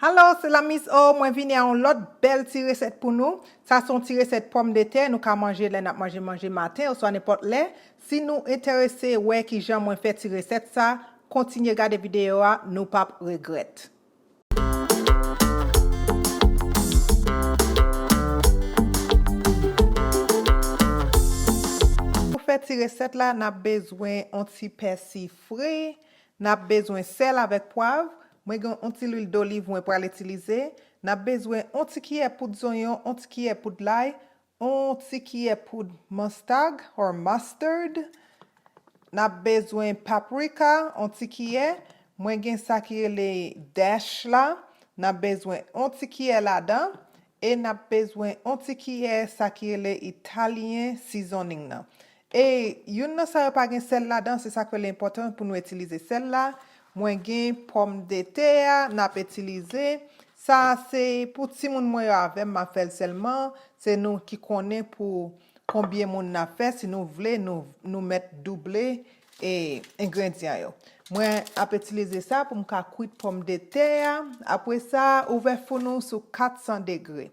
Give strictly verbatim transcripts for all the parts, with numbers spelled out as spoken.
Alo, se la Miss O, mwen vini a yon lòt bèl ti resèt pou nou. Sa se yon ti resèt pòmdetè, nou ka manje lè n ap manje manje maten oswa nenpòt lè. Si nou enterese wè kijan mwen fè ti resèt sa, kontinye gade videyo a, nou p ap regrèt. Pou fè ti resèt la, n ap bezwen yon ti pèsi fri, n ap bezwen sèl avèk pwav. Mwen gen yon ti lwil doliv mwen pral itilize. N ap bezwen yon ti kiyè poud zonyon, yon ti kiyè poud lay, yon ti kiyè poud mustard or mustard. N ap bezwen paprika, yon ti kiyè. Mwen gen sa ki rele dash la. N ap bezwen yon ti kiyè ladan. E n ap bezwen yon ti kiyè sa ki rele Italyen seasoning nan. E youn nan sa yo pa gen sèl ladan, se sa k fè l enpòtan pou nou itilize sèl la. Mwen gen pòmdetè a, n ap itilize. Sa a se pou timoun mwen yo avè m, m ap fè l sèlman. Se nou ki konnen pou konbyen moun n ap fè. Si nou vle, nou, nou mèt double e, engredyan yo. Mwen ap itilize sa pou m ka kwit pòmdetè a. Apre sa, ouvè fou nou sou kat san degre.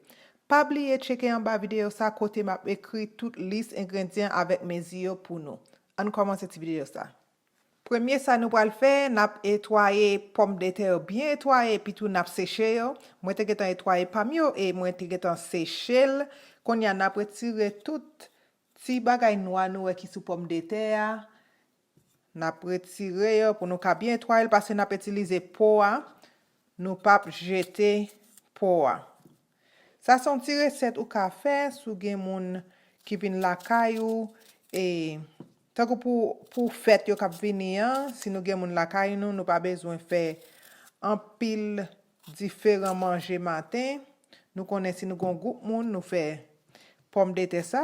Pa bliye tcheke anba videyo sa kote m ap ekri tout lis engredyan avèk mezi yo pou nou. Ann kòmanse ti videyo sa. Premye sa nou pral fè, n ap etwaye pòmdetè yo byen etwaye, epi tou n ap seche yo. Mwen te gentan etwaye pa m yo e mwen te gentan seche l. Kounye a, n ap retire tout ti bagay nwa nou wè ki sou pòmdetè a. N ap retire yo pou nou ka byen etwaye l, paske n ap itilize po a. Nou p ap jete po a. Sa se yon ti resèt ou ka fè si w gen moun ki vin lakay ou, e tankou pou, pou fèt yo k ap vini an, si nou gen moun lakay nou, nou pa bezwen fè anpil diferan manje maten. Nou konnen si nou gen yon gwoup moun, nou fè pòmdetè sa.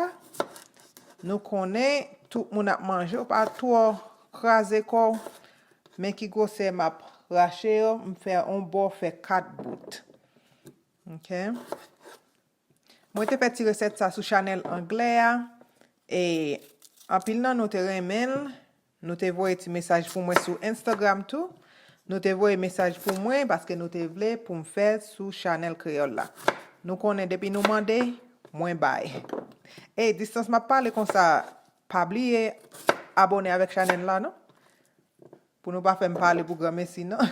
Nou konnen tout moun ap manje, ou pa twò kraze kò w. Men ki gwosè m ap rache yo, m fè yon bò, fè kat bout. Ok. Mwen te fè ti resèt sa sou chanèl anglè a. E anpil nan nou te renmen l. Nou te voye ti mesaj pou mwen sou Instagram tou. Nou te voye mesaj pou mwen paske nou te vle pou m fè l sou chanèl kreyòl la. Nou konnen depi nou mande, mwen bay. E distans m ap pale konsa, pa bliye abòne avèk chanèl la, non? Pou nou pa fè m pale pou granmesi, non?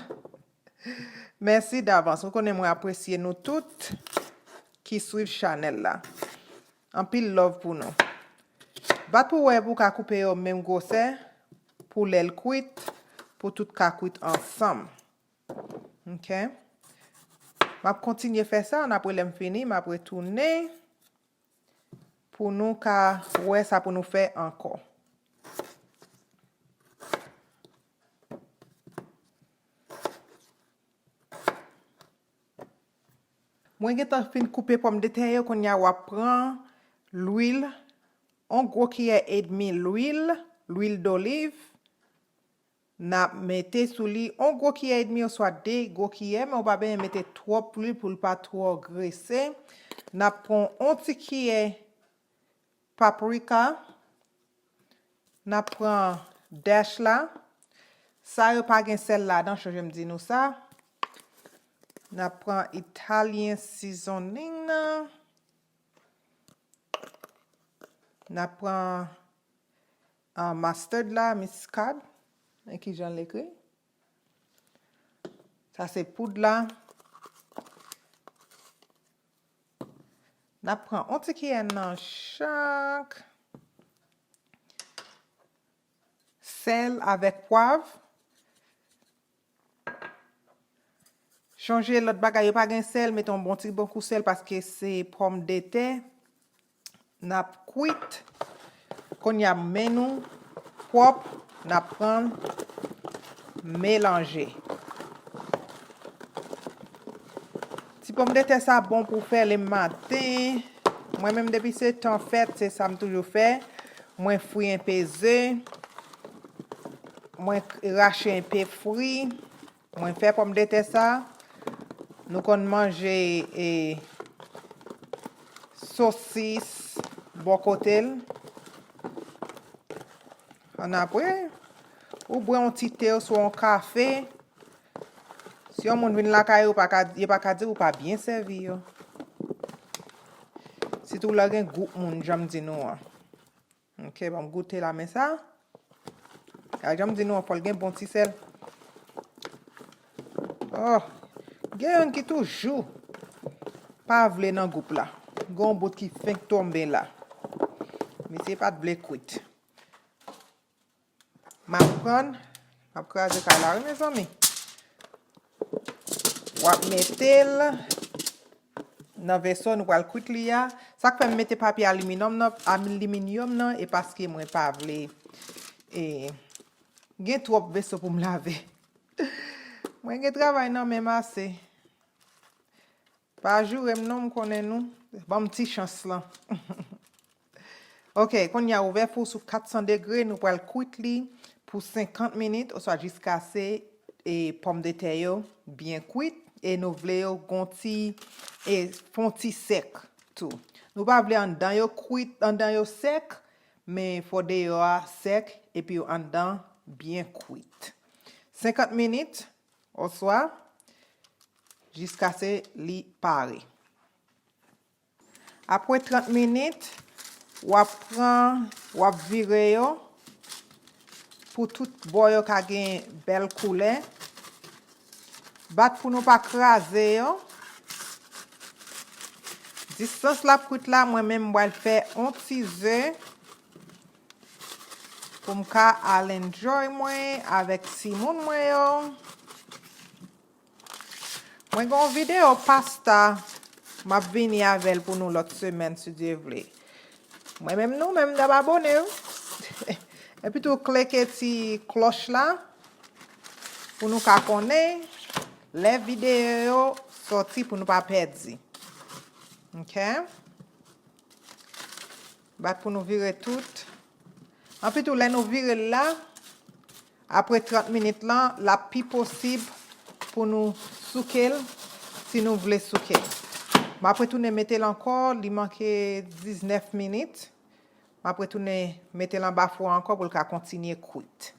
Mèsi davans. Ou konnen mwen apresye nou tout ki swiv chanèl la. Anpil love pou nou. Bat pou wè pou w ka koupe yo menm gwosè, pou lè l kwit, pou tout ka kwit ansanm. Ok. M ap kontinye fè sa, ann apre lè m fini, m ap retounen pou nou ka wè sa pou nou fè ankò. Mwen gentan fin koupe pòmdetè yo, kounye a w ap pran lwil, yon gwo kiyè edmi lwil, lwil doliv. N ap mete sou li yon gwo kiyè edmi oswa de gwo kiyè, men ou pa bezwen mete twòp lwil pou l pa twò grese. N ap pran yon ti kiyè paprika. N ap pran dash la. Sa yo pa gen sèl ladan, chonje m di nou sa. N ap pran Italian seasoning nan. N ap pran, ah, mustard la, muscade. Men kijan l ekri. Sa se poud la. N ap pran yon ti kiyè nan chak. Sèl avèk pwav. Chonje lòt bagay yo pa gen sèl, mete yon bon ti bon kou sèl paske se pòmdetè. N ap kwit. Kounye a men nou pwòp, n ap pran melanje. Ti pòmdetè sa bon pou fè le maten. Mwen menm depi se tan fèt, se sa m toujou fè. Mwen fri enpe ze. Mwen rache enpe fri. Mwen fè pòmdetè sa. Nou konn manje, e, sosis bò kote l. Annapre, ou bwè yon ti te oswa yon kafe. Yon moun vin lakay ou, pa ka, yo pa ka di ou pa byen sèvi yo. Sitou lè gen gwoup moun, jan m di nou an. Ok, ban m goute la, men sa. A, jan m di nou an, fò l gen bon ti sèl. Oh, gen youn ki toujou pa vle nan gwoup la. Gen yon bout ki fenk tonbe la. Misye pa t vle kwit. M ap pran, m ap kraze kay la, wi, mezanmi. W ap mete l nan veso nou pral kwit li a. Sa k fè m mete papye aliminyòm nan, aliminyòm nan, e paske mwen pa vle, e, gen twòp veso pou m lave. Mwen gen travay nan men m ase. Pa joure m non, m konnen nou. Ban m ti chans lan. Ok, kounye a ouvè fou sou kat san degre, nou pral kwit li pou senkant minit, oswa jiskaske, e, pòmdetè yo byen kwit, e nou vle yo gon ti, e, fon ti sèk tou. Nou pa vle anndan yo kwit, anndan yo sèk, men fò deyò a sèk, epi anndan byen kwit. Senkant minit, oswa jiskaske li pare. Apre trant minit, w ap pran, w ap vire yo pou tout bò yo ka gen bèl koulè. Bat pou nou pa kraze yo. Distans l ap kwit la, mwen menm m pral fè on ti ze pou m ka al enjoy mwen avèk timoun mwen yo. Mwen gen yon videyo pasta m ap vini avè l pou nou lòt semèn, si Dye vle. Mwen menm nou menm n ap abone wi. Epi tou klike ti klòch la pou nou ka konnen lè videyo yo sòti pou nou pa pèdi. Ok? Bat pou nou vire tout. Anpi tou, lè nou vire l la, apre trant minit lan, l ap pi posib pou nou souke l, si nou vle souke l. M ap retounen mete l ankò, li manke diznèf minit. M ap retounen mete l anba fou a ankò pou l ka kontinye kwit.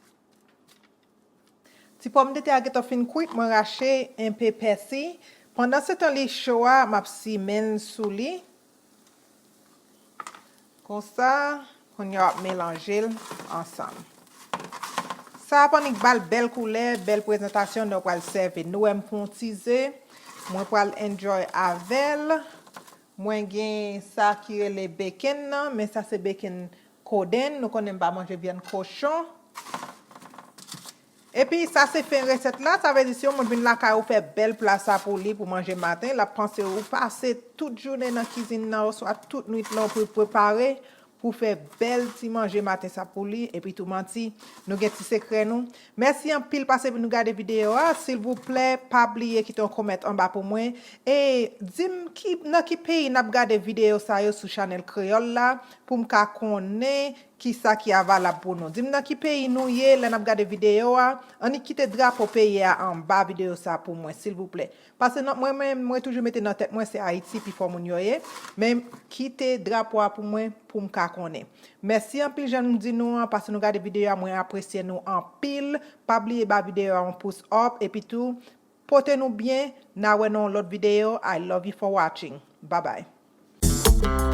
Ti pòmdetè a gentan fin kwit, mwen rache enpe pèsi. Pandan se tan li cho a, m ap simen l sou li. Konsa, kounye a w ap melanje l ansanm. Sa ap annik ba l bèl koulè, bèl prezantasyon, nou pral sèvi. Nou wè m pran yon ti ze, mwen pral enjoy avè l. Mwen gen sa ki rele bacon nan, men sa se bacon kodenn. Nou konnen m pa manje vyann kochon. Epi sa se fen resèt la, sa vle di si yon moun vin lakay ou fè bèl pla sa pou li pou manje maten, l ap panse ou pase tout jounen nan kizin nan oswa tout nwit lan pou prepare pou fè bèl ti manje maten sa pou li, epi tou manti, nou gen ti sekrè nou. Mèsi anpil pase vin nou gade videyo a, silvouplè pa bliye kite yon kòmantè anba pou mwen, e di m ki, nan ki peyi n ap gade videyo sa yo sou chanèl kreyòl la, pou m ka konnen kisa ki a valab pou nou. Di m nan ki peyi nou ye lè n ap gade videyo a. Annik kite drapo peyi a anba videyo sa pou mwen, silvouplè. Paske nan, mwen menm, mwen toujou mete nan tèt mwen se Ayiti pifò moun yo ye. Men kite drapo a pou mwen, pou m ka konnen. Mèsi anpil jan m di nou an, paske nou gade videyo a, mwen apresye nou anpil. Pa bliye ba videyo a yon pous up, epi tou, pote nou byen, n a wè nan yon lòt videyo. I love you for watching. Bye bye.